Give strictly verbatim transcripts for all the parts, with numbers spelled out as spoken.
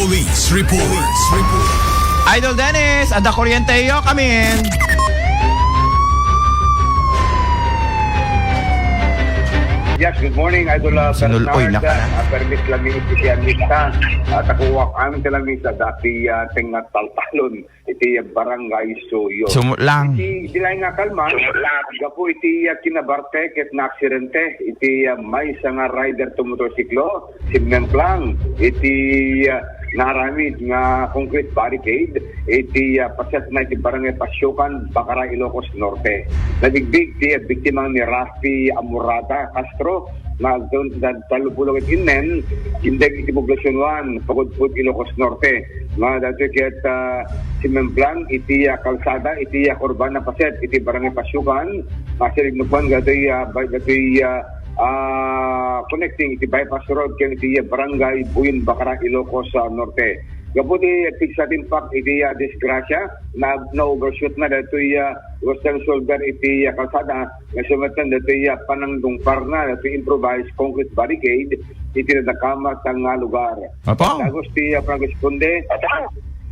Police report. Idol Dennis, adda kuryenteyo kamin. Yes, good morning, Idol, uh, Sinul-, oy, Bernard. Naka na. Uh, permit lang yung iti amista. At ako, amin lang yung sa dati, uh, tengngat taltalon. Iti Barangay Suyo. Sumut lang. Iti, di lang nga kalma. Sumut lang. Gapu iti, uh, kinabarte ket naaksidente. Iti, uh, maysa nga rider to motorsiklo. Simmemplang iti, ah, naaramid nga concrete barricade iti, ah, paset na iti Barangay Pasyukan, Bacara, Ilocos Norte. Nabigbig ti, ah, biktima ni Rafi Amurata Castro, nga agtawen ti tallo pulo ket innem, inted iti Poblacion one, Pagudpud, Ilocos Norte. Nga daytoy ket, ah, simmemplang iti, ah, kalsada, iti, ah, kurba na paset iti Barangay Pasyukan, nga sirignupan daytoy, ah, ba-, daytoy, ah, ah, connecting iti bypass road ken iti Barangay Buyon, Bacara, Ilocos, ah, Norte. Gapu ti pigsa ti impact iti, ah, disgrasya, na, na-overshoot na daytoy, ah, western shoulder iti, ah, kalsada, nga sumetan daytoy, ah, panangdungpar na daytoy improvised concrete barricade iti nadakamat nga lugar. Apo? Dagos ti, ah, panagresponde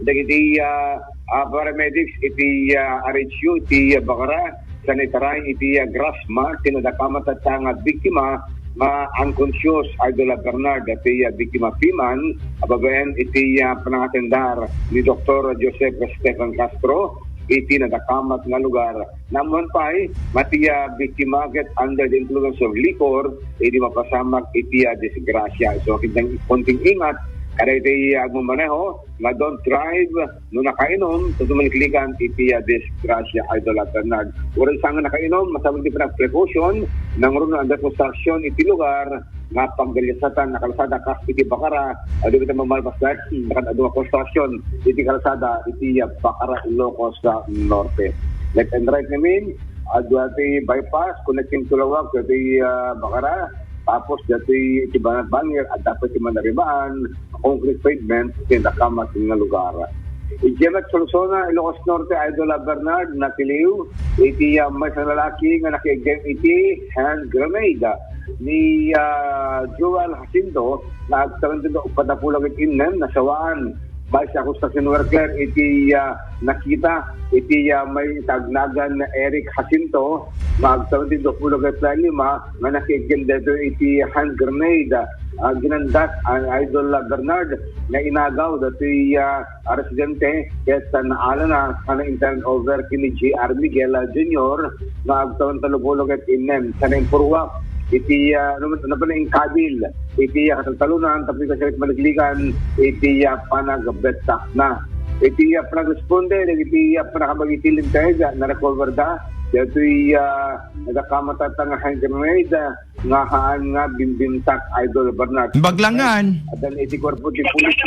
dagiti, ah, ah, paramedics iti, ah, R H U iti, ah, Bacara, sanitaray iti, ah, Grasma, ti nadakamat tatta nga biktima nga unconscious, Idol, ah, Bernard, iti, ah, biktima piman, ababaen iti, ah, panangatendar ni Doktor Joseph Stephen Castro, iti nadakamat nga lugar. Naammoan pay, nga ti, ah, biktima ket under the influence of liquor, idi mapasamak iti, ah, disgrasya. So, kinting, konting ingat, kada iti, ah, agmamaneho, nga don't drive no nakainom, ta sumaliklikan iti, ah, disgrasya, Idol, ah, Bernard. Uray sa nga nakainom, masapul ti panagprecaution, nangruno under construction iti lugar, nga pagdaliasatan a kalsada kas iti Bacara, adu iti mamalpas na, nakan adu a construction iti kalsada iti, ah, Bacara, Ilocos, ah, Norte. Left and right ngamin, adu ti bypass, connecting to Laoag, iti, ah, Bacara, tapos daytoy iti Banat Bangir, adda pay ti manarimaan, concrete pavement, iti nadakamat nga lugar. Idiay met Solsona, Ilocos Norte, Idol, ah, Bernard, nakiliw iti, ah, maysa nga lalaki nga nakiiggem iti hand grenade ni, ah, Joel Jacinto, nga agtawen ti uppat a puluwa ket innem, nasawaan. Maysa a construction worker iti, ah, nakita iti, ah, maysa nga agnagan Eric Jacinto, nga agtawen ti dua puluwa ket lima, nga nakiiggem daytoy iti hand grenade, ah, ginandat, ah, Idol, ah, Bernard, nga inagaw daytoy, ah, a residente ket, ah, naalana a na-turn over ken ni J R Miguel, ah, Junior, nga agtawen tallo puluwa ket innem, a naimpurwak iti, ah, ano, ano pa na, inkabil iti, ah, kataltalonan tapno kasakit maliklikan iti, ah, panagbetak na. Iti, ah, panagresponde dagiti, ah, panakabagitilinteg, ah, narecover da daytoy, ah, nadakamat tatta nga hand grenade, ah, nga haan nga bimbintak, Idol Bernard. Baglangan. Addan iti kuerpo ti pulis.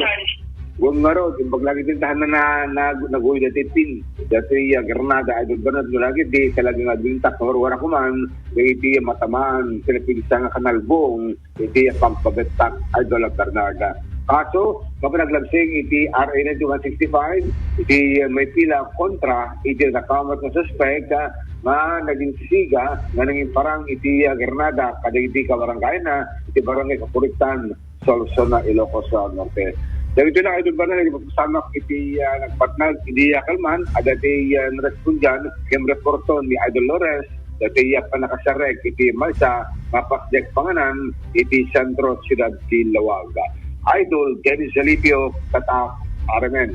Wen ngarud, imbag lagi ti tahan na, na, na, naguy dati pin. Dati, ah, granada, Idol Bernard, lagi di talaga nga bintak, warwara kuman, iti matamaan, iti pigsa nga kanalbong, iti pagpabettak, Idol Bernard. Kaso, mapinaglagsing iti R A ninety-one sixty-five, iti may pila kontra, iti nakamat nga suspek, ah, nga naging sisiga nga nangimparang iti, ah, granada kadagiti kabarangayna iti Barangay Kapuritan, Solsona, Ilocos, ah, Norte. Dagitoy lang, Idol Bernard, iti pasamak iti, ah, nagpatnag iti, ah, kalman, adda ti, ah, narespondian ken reporto ni Idol Lores, dati, ah, panakasarek iti maysa nga pasdiag panganan iti sentro siudad ti Laoag. Idol Dennis Zalipio, Tatak, R M N.